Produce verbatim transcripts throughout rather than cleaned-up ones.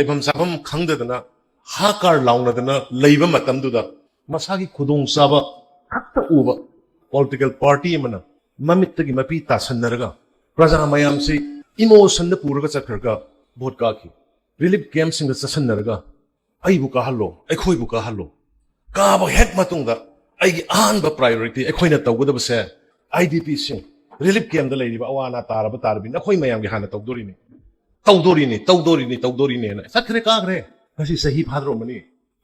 ꯂꯩꯐꯝ ꯆꯥꯐꯝ ꯈꯪꯗꯗꯅ ꯍꯥꯀꯥꯔ ꯂꯥꯎꯅꯗꯅ ꯂꯩꯕ ꯃꯇꯝꯗꯨꯗ ꯃꯁꯥꯒꯤ ꯈꯨꯗꯣꯡꯆꯥꯕ ꯈꯛꯇ ꯎꯕ ꯄꯣꯂꯤꯇꯤꯀꯦꯜ ꯄꯥꯔꯇꯤ ꯑꯃꯅ ꯃꯃꯤꯠꯇꯒꯤ ꯃꯄꯤ ꯇꯥꯁꯟꯅꯔꯒ ꯄ꯭ꯔꯖꯥ ꯃꯌꯥꯝꯁꯤ ꯏꯃꯣꯁꯟꯗ ꯄꯨꯔꯒ ꯆꯠꯈ꯭ꯔꯒ ꯚꯣꯠ ꯀꯥꯈꯤ꯫ ꯔꯤꯂꯤꯐ ꯀꯦꯝꯞꯁꯤꯡꯗ ꯆꯠꯁꯟꯅꯔꯒ ꯑꯩꯕꯨ ꯀꯥꯍꯜꯂꯣ, ꯑꯩꯈꯣꯏꯕꯨ ꯀꯥꯍꯜꯂꯣ꯫ ꯀꯥꯕ ꯍꯦꯛ ꯃꯇꯨꯡꯗ ꯑꯩꯒꯤ ꯑꯍꯥꯟꯕ ꯄ꯭ꯔꯥꯏꯌꯣꯔꯤꯇꯤ ꯑꯩꯈꯣꯏꯅ ꯇꯧꯒꯗꯕꯁꯦ ꯑꯥꯏ ꯗꯤ ꯄꯤꯁꯤꯡ, ꯔꯤꯂꯤꯐ ꯀꯦꯝꯞꯇ ꯂꯩꯔꯤꯕ ꯑꯋꯥ ꯑꯅꯥ ꯇꯥꯔꯕ ꯇꯥꯔꯕꯤꯅ ꯑꯩꯈꯣꯏ ꯃꯌꯥꯝꯒꯤ ꯍꯥꯟꯅ ꯇꯧꯗꯣꯔꯤꯅꯤ, ꯇꯧꯗꯣꯔꯤꯅꯤ, ꯇꯧꯗꯣꯔꯤꯅꯤ, ꯇꯧꯗꯣꯔꯤꯅꯤꯅ ꯆꯠꯈ꯭ꯔꯦ, ꯀꯥꯈ꯭ꯔꯦ꯫ ꯉꯁꯤ ꯆꯍꯤ ꯐꯥꯗ꯭ꯔꯣꯃꯅꯤ꯫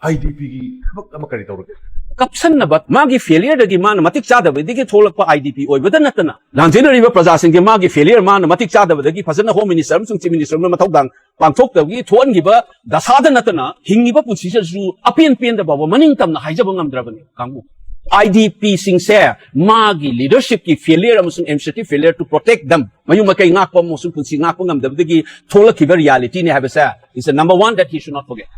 ꯑꯥꯏ ꯗꯤ ꯄꯤꯒꯤ ꯊꯕꯛ ꯑꯃ ꯀꯔꯤ ꯇꯧꯔꯒꯦ? ꯀꯞꯁꯟꯅꯕ, ꯃꯥꯒꯤ ꯐꯦꯂꯤꯌꯔꯗꯒꯤ ꯃꯥꯅ ꯃꯇꯤꯛ ꯆꯥꯗꯕꯗꯒꯤ ꯊꯣꯛꯂꯛꯄ ꯑꯥꯏ ꯗꯤ ꯄꯤ ꯑꯣꯏꯕꯗ ꯅꯠꯇꯅ, ꯂꯥꯟꯖꯦꯟꯅꯔꯤꯕ ꯄ꯭ꯔꯖꯥꯁꯤꯡꯁꯦ ꯃꯥꯒꯤ ꯐꯦꯂꯤꯌꯔ, ꯃꯥꯅ ꯃꯇꯤꯛ ꯆꯥꯗꯕꯗꯒꯤ ꯐꯖꯅ ꯍꯣꯝ ꯃꯤꯅꯤꯁꯇꯔ ꯑꯃꯁꯨꯡ ꯆꯤꯐ ꯃꯤꯅꯤꯁꯇꯔ ꯑꯃꯅ ꯃꯊꯧꯗꯥꯡ ꯄꯥꯡꯊꯣꯛꯇꯕꯒꯤ ꯊꯣꯛꯍꯟꯈꯤꯕ ꯗꯁꯥꯗ ꯅꯠꯇꯅ, ꯍꯤꯡꯉꯤꯕ ꯄꯨꯟꯁꯤꯁꯤꯗꯁꯨ ꯑꯄꯦꯟ ꯄꯦꯟꯗ ꯐꯥꯎꯕ ꯃꯅꯤꯡ ꯇꯝꯅ ꯍꯥꯏꯖꯕ ꯉꯝꯗ꯭ꯔꯕꯅꯤ꯫ ꯀꯥꯡꯕꯨ ꯑꯥꯏ ꯗꯤ ꯄꯤꯁꯤꯡꯁꯦ ꯃꯥꯒꯤ ꯂꯤꯗꯔꯁꯤꯞꯀꯤ ꯐꯦꯂꯤꯌꯔ ꯑꯃꯁꯨꯡ ꯑꯦꯗꯃꯤꯅꯤꯁꯇ꯭ꯔꯦꯇꯤꯚ ꯐꯦꯂꯤꯌꯔ ꯇꯨ ꯄ꯭ꯔꯣꯇꯦꯛ ꯗꯝ, ꯃꯌꯨꯝ ꯃꯀꯩ ꯉꯥꯛꯄ ꯑꯃꯁꯨꯡ ꯄꯨꯟꯁꯤ ꯉꯥꯛꯄ ꯉꯝꯗꯕꯗꯒꯤ ꯊꯣꯛꯂꯛꯈꯤꯕ ꯔꯤꯌꯥꯂꯤꯇꯤꯅꯤ ꯍꯥꯏꯕꯁꯦ is the number one that he should not forget.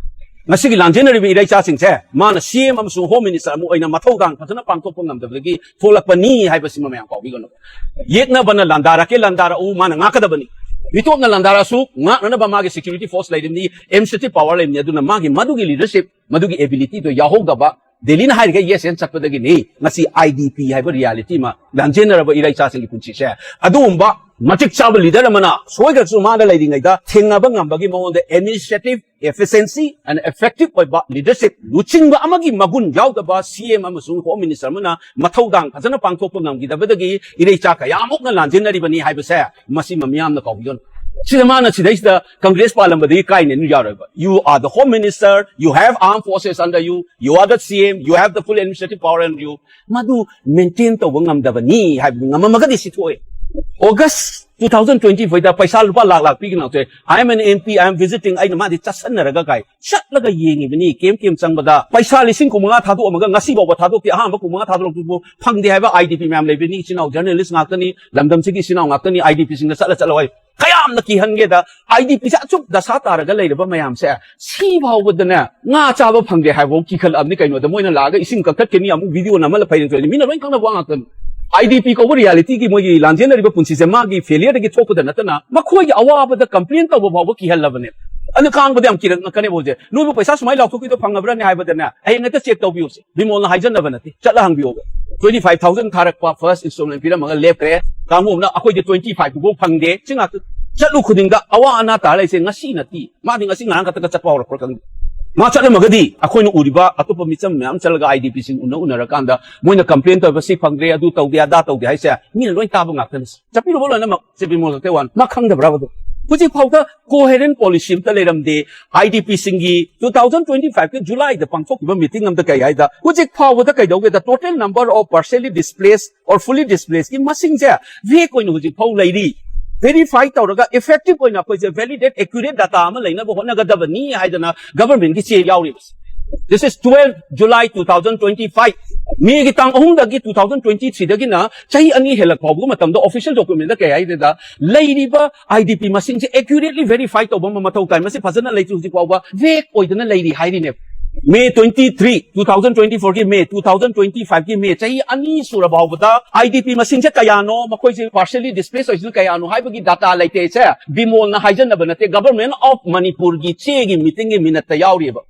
ꯉꯁꯤꯒꯤ ꯂꯥꯟꯖꯦꯟꯅꯔꯤꯕ ꯏꯔꯩꯆꯥꯁꯤꯡꯁꯦ ꯃꯥꯅ ꯁꯤ ꯑꯦꯝ ꯑꯃꯁꯨꯡ ꯍꯣꯝ ꯃꯤꯅꯤꯁꯇꯔ ꯑꯃ ꯑꯣꯏꯅ ꯃꯊꯧꯗꯥꯡ ꯐꯖꯅ ꯄꯥꯡꯊꯣꯛꯄ ꯉꯝꯗꯕꯗꯒꯤ ꯊꯣꯛꯂꯛꯄꯅꯤ ꯍꯥꯏꯕꯁꯤꯃ ꯃꯌꯥꯝ ꯀꯥꯎꯕꯤꯒꯅꯨ꯫ ꯌꯦꯛꯅꯕꯅ ꯂꯥꯟꯗꯥꯔꯛꯀꯦ ꯂꯥꯟꯗꯥꯔꯛꯎ, ꯃꯥꯅ ꯉꯥꯛꯀꯗꯕꯅꯤ꯫ ꯃꯤꯇꯣꯞꯅ ꯂꯥꯟꯗꯥꯔꯛꯑꯁꯨ ꯉꯥꯛꯅꯅꯕ ꯃꯥꯒꯤ ꯁꯦꯀ꯭ꯌꯨꯔꯤꯇꯤ ꯐꯣꯔꯁ ꯂꯩꯔꯤꯕꯅꯤ, ꯑꯦꯗꯃꯤꯅꯤꯁꯇ꯭ꯔꯦꯇꯤꯚ ꯄꯋꯥꯔ ꯂꯩꯔꯤꯕꯅꯤ꯫ ꯑꯗꯨꯅ ꯃꯥꯒꯤ ꯃꯗꯨꯒꯤ ꯂꯤꯗꯔꯁꯤꯞ, ꯃꯗꯨꯒꯤ ꯑꯦꯕꯤꯂꯤꯇꯤꯗꯣ ꯌꯥꯎꯍꯧꯗꯕ, ꯗꯦꯜꯂꯤꯅ ꯍꯥꯏꯔꯤꯈꯩ ꯌꯦꯁ ꯑꯦꯟ ꯆꯠꯄꯗꯒꯤꯅꯤ ꯉꯁꯤ ꯑꯥꯏ ꯗꯤ ꯄꯤ ꯍꯥꯏꯕ ꯔꯤꯌꯥꯂꯤꯇꯤ ꯑꯃ ꯂꯥꯟꯖꯦꯟꯅꯔꯕ ꯏꯔꯩꯆꯥꯁꯤꯡꯒꯤ ꯄꯨꯟꯁꯤꯁꯦ꯫ ꯑꯗꯨꯒꯨꯝꯕ ꯃꯇꯤꯛ ꯆꯥꯕ ꯂꯤꯗꯔ ꯑꯃꯅ ꯁꯣꯏꯈ꯭ꯔꯁꯨ ꯃꯥꯅ ꯂꯩꯔꯤꯉꯩꯗ ꯊꯦꯡꯅꯕ ꯉꯝꯕꯒꯤ ꯃꯉꯣꯟꯗ ꯑꯦꯗꯃꯤꯅꯤꯁꯇ꯭ꯔꯦꯇꯤꯚ efficiency and effective ꯑꯣꯏꯕ ꯂꯤꯗꯔꯁꯤꯞ ꯂꯨꯆꯤꯡꯕ ꯑꯃꯒꯤ ꯃꯒꯨꯟ ꯌꯥꯎꯗꯕ ꯁꯤ ꯑꯦꯝ ꯑꯃꯁꯨꯡ ꯍꯣꯝ ꯃꯤꯅꯤꯁꯇꯔ ꯑꯃꯅ ꯃꯊꯧꯗꯥꯡ ꯐꯖꯅ ꯄꯥꯡꯊꯣꯛꯄ ꯉꯝꯈꯤꯗꯕꯗꯒꯤ ꯏꯔꯩꯆꯥ ꯀꯌꯥꯃꯨꯛꯅ ꯂꯥꯟꯖꯦꯟꯅꯔꯤꯕꯅꯤ ꯍꯥꯏꯕꯁꯦ ꯃꯁꯤꯃ ꯃꯤꯌꯥꯝꯅ ꯀꯥꯎꯕꯤꯒꯅꯨ꯫ ꯁꯤꯗ ꯃꯥꯅ ꯁꯤꯗꯩꯁꯤꯗ ꯀꯪꯒ꯭ꯔꯦꯁ ꯄꯥꯜꯂꯝꯕꯗꯒꯤ ꯀꯥꯏꯅ ꯌꯥꯔꯣꯏꯕ꯫ You are the home minister, you have armed forces under you, you are the C M, you have the full administrative power under you. ꯃꯗꯨ ꯃꯦꯟꯇꯦꯟ ꯇꯧꯕ ꯉꯝꯗꯕꯅꯤ ꯍꯥꯏꯕꯗꯨ ꯉꯝꯃꯝꯃꯒꯗꯤ ꯁꯤ ꯊꯣꯛꯑꯦ꯫ ꯑꯣꯒꯁ two thousand twenty fourꯗ ꯄꯩꯁꯥ ꯂꯨꯄꯥ ꯂꯥꯛ ꯂꯥꯛ ꯄꯤꯒꯅ ꯊꯣꯛꯑꯦ꯫ I am an M P, I am visiting, ꯑꯩꯅ ꯃꯥꯗꯤ ꯆꯠꯁꯟꯅꯔꯒ ꯀꯥꯏ ꯆꯠꯂꯒ ꯌꯦꯡꯉꯤꯕꯅꯤ꯫ ꯀꯦꯝ ꯀꯦꯝ ꯆꯪꯕꯗ ꯄꯩꯁꯥ ꯂꯤꯁꯤꯡ ꯀꯨꯟꯃꯉꯥ ꯊꯥꯗꯣꯛꯑꯝꯃꯒ ꯉꯁꯤ ꯐꯥꯎꯕ ꯊꯥꯗꯣꯛꯇꯦ꯫ ꯑꯍꯥꯟꯕ ꯀꯨꯟꯃꯉꯥ ꯊꯥꯗꯣꯔꯛꯄꯗꯨꯕꯨ ꯐꯪꯗꯦ ꯍꯥꯏꯕ ꯑꯥꯏ ꯗꯤ ꯄꯤ ꯃꯌꯥꯝ ꯂꯩꯕꯅꯤ꯫ ꯏꯆꯤꯟ ꯏꯅꯥꯎ ꯖꯔꯅꯦꯂꯤꯁ ꯉꯥꯛꯇꯅꯤ, ꯂꯝꯗꯝꯁꯤꯒꯤ ꯏꯆꯤꯟ ꯏꯅꯥꯎ ꯉꯥꯛꯇꯅꯤ꯫ ꯑꯥꯏ ꯗꯤ ꯄꯤꯁꯤꯡꯗ ꯆꯠꯂ ꯆꯠꯂ ꯍꯥꯏ ꯀꯌꯥꯝꯅ ꯀꯤꯍꯟꯒꯦꯗ, ꯑꯥꯏ ꯗꯤ ꯄꯤꯁꯦ ꯑꯁꯨꯛ ꯗꯁꯥ ꯇꯥꯔꯒ ꯂꯩꯔꯕ ꯃꯌꯥꯝꯁꯦ ꯁꯤ ꯐꯥꯎꯕꯗꯅꯦ ꯉꯥ ꯆꯥꯕ ꯐꯪꯗꯦ ꯍꯥꯏꯕꯐꯥꯎ ꯀꯤꯈꯠꯂꯛꯑꯕꯅꯤ꯫ ꯀꯩꯅꯣꯗ ꯃꯣꯏꯅ ꯂꯥꯛꯑꯒ ꯏꯁꯤꯡ ꯀꯛꯊꯠꯀꯅꯤ, ꯑꯃꯨꯛ ꯚꯤꯗꯤꯑꯣ ꯅꯝꯍꯜꯂ ꯐꯩꯔꯦ ꯊꯣꯛꯑꯦ꯫ ꯃꯤꯅ ꯂꯣꯏ ꯈꯪꯅꯕ ꯋꯥ ꯉꯥꯛꯇꯅꯤ꯫ ꯑꯥꯏ ꯗꯤ ꯄꯤ ꯀꯧꯕ ꯔꯤꯌꯥꯂꯤꯇꯤꯒꯤ ꯃꯣꯏꯒꯤ ꯂꯥꯟꯖꯦꯟꯅꯔꯤꯕ ꯄꯨꯟꯁꯤꯁꯦ ꯃꯥꯒꯤ ꯐꯦꯂꯤꯌꯔꯗꯒꯤ ꯊꯣꯛꯄꯗ ꯅꯠꯇꯅ ꯃꯈꯣꯏꯒꯤ ꯑꯋꯥꯕꯗ ꯀꯝꯄ꯭ꯂꯦꯟ ꯇꯧꯕ ꯐꯥꯎꯕ ꯀꯤꯍꯜꯂꯕꯅꯦ꯫ ꯑꯗꯨ ꯀꯥꯡꯕꯗ ꯌꯥꯝ ꯀꯤꯔꯛꯅꯀꯅꯦꯕ ꯍꯧꯖꯤꯛ꯫ "ꯅꯣꯏꯕꯨ ꯄꯩꯁꯥ ꯁꯨꯃꯥꯏꯅ ꯂꯥꯎꯊꯣꯛꯈꯤꯗꯣ ꯐꯪꯉꯕ꯭ꯔꯅꯦ?" ꯍꯥꯏꯕꯗꯅꯦ, "ꯍꯌꯦꯡ ꯍꯦꯛꯇ ꯆꯦꯛ ꯇꯧꯕꯤꯌꯨꯁꯦ, ꯕꯤꯃꯣꯜꯅ ꯍꯥꯏꯖꯟꯅꯕ ꯅꯠꯇꯦ, ꯆꯠꯂ ꯍꯪꯕꯤꯌꯣꯕ꯫ Twenty five thousand ꯊꯥꯔꯛꯄ first installment ꯄꯤꯔꯝꯃꯒ ꯂꯦꯞꯈ꯭ꯔꯦ, ꯀꯥꯡꯕꯨ ꯑꯃꯅ ꯑꯩꯈꯣꯏꯗꯤ twenty five ꯐꯥꯎ ꯐꯪꯗꯦ", ꯁꯤ ꯉꯥꯛꯇ꯫ ꯆꯠꯂꯨ ꯈꯨꯗꯤꯡꯗ ꯑꯋꯥ ꯑꯅꯥ ꯇꯥꯔ ꯂꯩꯁꯦ ꯉꯁꯤ ꯅꯠꯇꯦ, ꯃꯥꯗꯤ ꯉꯁꯤ ꯉꯔꯥꯡ ꯈꯛꯇꯒ ꯆꯠꯄ ꯍꯧꯔꯛꯄ꯭ꯔꯥ ꯈꯪꯗꯦ꯫ ꯃꯥ ꯆꯠꯂꯝꯃꯒꯗꯤ ꯑꯩꯈꯣꯏꯅ ꯎꯔꯤꯕ ꯑꯇꯣꯞꯄ ꯃꯤꯆꯝ ꯃꯌꯥꯝ ꯆꯠꯂꯒ IDPꯁꯤꯡ ꯎꯅ ꯎꯅꯔꯀꯥꯟꯗ ꯃꯣꯏꯅ complain ꯇꯧꯕ, "ꯁꯤ ꯐꯪꯗ꯭ꯔꯦ, ꯑꯗꯨ ꯇꯧꯗꯦ, ꯑꯗꯥ ꯇꯧꯗꯦ" ꯍꯥꯏꯁꯦ ꯃꯤꯅ ꯂꯣꯏ ꯇꯥꯕ ꯉꯥꯛꯇꯅꯤ꯫ ꯆꯠꯄꯤꯔꯨꯕ ꯂꯣꯏꯅꯃꯛ ꯁꯦ ꯕꯤꯃꯣꯜ ꯈꯛꯇ ꯋꯥꯅꯤ꯫ ꯃꯥ ꯈꯪꯗꯕ꯭ꯔꯥꯕ ꯑꯗꯣ? ꯍꯧꯖꯤꯛ ꯐꯥꯎꯗ coherent policy ꯑꯝꯇ ꯂꯩꯔꯝꯗꯦ꯫ IDPꯁꯤꯡꯒꯤ two thousand twenty fiveꯀꯤ Julyꯗ ꯄꯥꯡꯊꯣꯛꯈꯤꯕ meeting ꯑꯝꯗ ꯀꯩ ꯍꯥꯏꯗ, ꯍꯧꯖꯤꯛ ꯐꯥꯎꯕꯗ ꯀꯩꯗꯧꯒꯦꯗ, total number of partially displaced or fully displacedꯀꯤ ꯃꯁꯤꯡꯁꯦ vague ꯑꯣꯏꯅ ꯍꯧꯖꯤꯛ ꯐꯥꯎ ꯂꯩꯔꯤ꯫ Verify ꯇꯧꯔꯒ effective ꯑꯣꯏꯅ ꯑꯩꯈꯣꯏꯁꯦ validate, accurate data ꯑꯃ ꯂꯩꯅꯕ ꯍꯣꯠꯅꯒꯗꯕꯅꯤ ꯍꯥꯏꯗꯅ governmentꯀꯤ ꯆꯦ ꯌꯥꯎꯔꯤꯕꯁꯦ꯫ This is twelve July two thousand twenty five꯫ Mayꯒꯤ ꯇꯥꯡ ꯑꯍꯨꯝꯗꯒꯤ two thousand twenty threeꯗꯒꯤꯅ ꯆꯍꯤ ꯑꯅꯤ ꯍꯦꯜꯂꯛ ꯐꯥꯎꯕ ꯃꯇꯝꯗ official documentꯗ ꯀꯩ ꯍꯥꯏꯗꯅ, ꯂꯩꯔꯤꯕ IDP ꯃꯁꯤꯡꯁꯦ accurately verify ꯇꯧꯕ ꯑꯃ ꯃꯊꯧ ꯇꯥꯏ꯫ ꯃꯁꯤ ꯐꯖꯅ ꯂꯩꯇ꯭ꯔꯤ, ꯍꯧꯖꯤꯛ ꯐꯥꯎꯕ vague ꯑꯣꯏꯗꯅ ꯂꯩꯔꯤ ꯍꯥꯏꯔꯤꯅꯦꯕ꯫ May twenty three, two thousand twenty fourꯒꯤ May, two thousand twenty fiveꯀꯤ May, ꯆꯍꯤ ꯑꯅꯤ ꯁꯨꯔ ꯐꯥꯎꯕꯗ IDP ꯃꯁꯤꯡꯁꯦ ꯀꯌꯥꯅꯣ, ꯃꯈꯣꯏꯁꯦ partially displaced ꯑꯣꯏꯁꯤꯅ ꯀꯌꯥꯅꯣ ꯍꯥꯏꯕꯒꯤ data ꯂꯩꯇꯦ꯫ ꯁꯦ ꯕꯤꯃꯣꯜꯅ ꯍꯥꯏꯖꯟꯅꯕ ꯅꯠꯇꯦ, Government of Manipurꯒꯤ ꯆꯦꯒꯤ meetingꯒꯤ minuteꯇ ꯌꯥꯎꯔꯤꯑꯕ꯫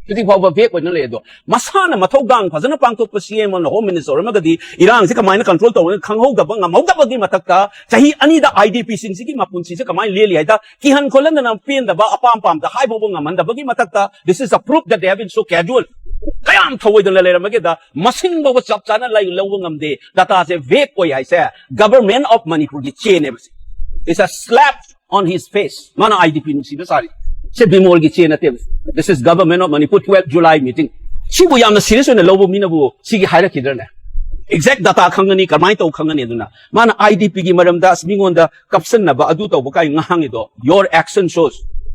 ꯍꯧꯖꯤꯛ ꯐꯥꯎꯕ vague ꯑꯣꯏꯅ ꯂꯩ꯫ ꯑꯗꯣ ꯃꯁꯥꯅ ꯃꯊꯧꯗꯥꯡ ꯐꯖꯅ ꯄꯥꯡꯊꯣꯛꯄ CM ꯑꯃꯅ, Home Minister ꯑꯃꯒꯗꯤ ꯏꯔꯥꯡꯁꯤ ꯀꯃꯥꯏꯅ control ꯇꯧꯔꯒ ꯈꯪꯍꯧꯗꯕ ꯉꯝꯍꯧꯗꯕꯒꯤ ꯃꯊꯛꯇ ꯆꯍꯤ ꯑꯅꯤꯗ IDPꯁꯤꯡꯁꯤꯒꯤ ꯃꯄꯨꯟꯁꯤꯁꯦ ꯀꯃꯥꯏꯅ ꯂꯦꯜꯂꯤ ꯍꯥꯏꯗ ꯀꯤꯍꯟ ꯈꯣꯠꯍꯟꯗꯅ ꯄꯦꯟꯗꯕ ꯑꯄꯥꯝ ꯄꯥꯝꯗ ꯍꯥꯏꯐꯥꯎꯕ ꯉꯝꯍꯟꯗꯕꯒꯤ ꯃꯊꯛꯇ this is a proof that they have been so casual꯫ ꯀꯌꯥꯝ ꯊꯧꯑꯣꯏꯗꯅ ꯂꯩꯔꯝꯃꯒꯦꯗ ꯃꯁꯤꯡ ꯐꯥꯎꯕ ꯆꯞ ꯆꯥꯅ ꯂꯩ ꯂꯧꯕ ꯉꯝꯗꯦ꯫ Dataꯁꯦ vague ꯑꯣꯏ ꯍꯥꯏꯁꯦ Government of Manipurꯒꯤ ꯆꯦꯅꯦꯕ꯫ It's a slap on his face꯫ ꯃꯥꯅ IDP ꯅꯨꯡꯁꯤꯕ ꯁꯥꯔꯤ꯫ ꯁꯦ ꯕꯤꯃꯣꯜꯒꯤ ꯆꯦ ꯅꯠꯇꯦꯕ꯫ This is Government of Manipur twelve July meeting꯫ ꯁꯤꯕꯨ ꯌꯥꯝꯅ serious ꯑꯣꯏꯅ ꯂꯧꯕ ꯃꯤꯅꯕꯨ ꯁꯤꯒꯤ ꯍꯥꯏꯔꯛꯈꯤꯗ꯭ꯔꯅꯦ? Exact data ꯈꯪꯒꯅꯤ, ꯀꯃꯥꯏꯅ ꯇꯧ ꯈꯪꯒꯅꯤ? ꯑꯗꯨꯅ ꯃꯥꯅ IDPꯒꯤ ꯃꯔꯝꯗ ꯑꯁ ꯃꯤꯉꯣꯟꯗ ꯀꯞꯁꯟꯅꯕ ꯑꯗꯨ ꯇꯧꯕ ꯀꯥꯏ ꯉꯥꯡꯉꯤꯗꯣ, your action shows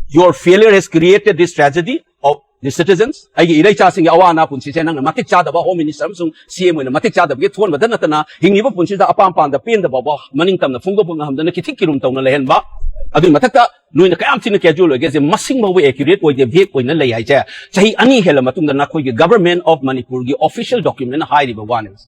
your failure has created this tragedy of the citizens꯫ ꯑꯩꯒꯤ ꯏꯔꯩꯆꯥꯁꯤꯡꯒꯤ ꯑꯋꯥ ꯑꯅꯥ ꯄꯨꯟꯁꯤꯁꯦ ꯅꯪꯅ ꯃꯇꯤꯛ ꯆꯥꯗꯕ Home Minister ꯑꯃꯁꯨꯡ CM ꯑꯣꯏꯅ ꯃꯇꯤꯛ ꯆꯥꯗꯕꯒꯤ ꯊꯣꯟꯕꯗ ꯅꯠꯇꯅ ꯍꯤꯡꯉꯤꯕ ꯄꯨꯟꯁꯤꯗ ꯑꯄꯥꯝ ꯄꯥꯝꯗ ꯄꯦꯟꯗ ꯐꯥꯎꯕ ꯃꯅꯤꯡ ꯇꯝꯅ ꯐꯣꯡꯗꯣꯛꯄ ꯉꯝꯗꯅ ꯈꯤꯊꯤꯛ ꯀꯤꯔꯨꯝ ꯇꯧꯅ ꯂꯩꯍꯟꯕ꯫ ꯑꯗꯨꯒꯤ ꯃꯊꯛꯇ ꯅꯣꯏꯅ ꯀꯌꯥꯝ ꯊꯤꯅ casual ꯑꯣꯏꯒꯦꯁꯦ ꯃꯁꯤꯡ ꯐꯥꯎꯕ accurate ꯑꯣꯏꯗꯦ, vague ꯑꯣꯏꯅ ꯂꯩ ꯍꯥꯏꯁꯦ꯫ ꯆꯍꯤ ꯑꯅꯤ ꯍꯦꯜꯂ ꯃꯇꯨꯡꯗ ꯅꯈꯣꯏꯒꯤ Government of Manipurꯒꯤ official document ꯍꯥꯏꯔꯤꯕ ꯋꯥꯅꯦꯕ꯫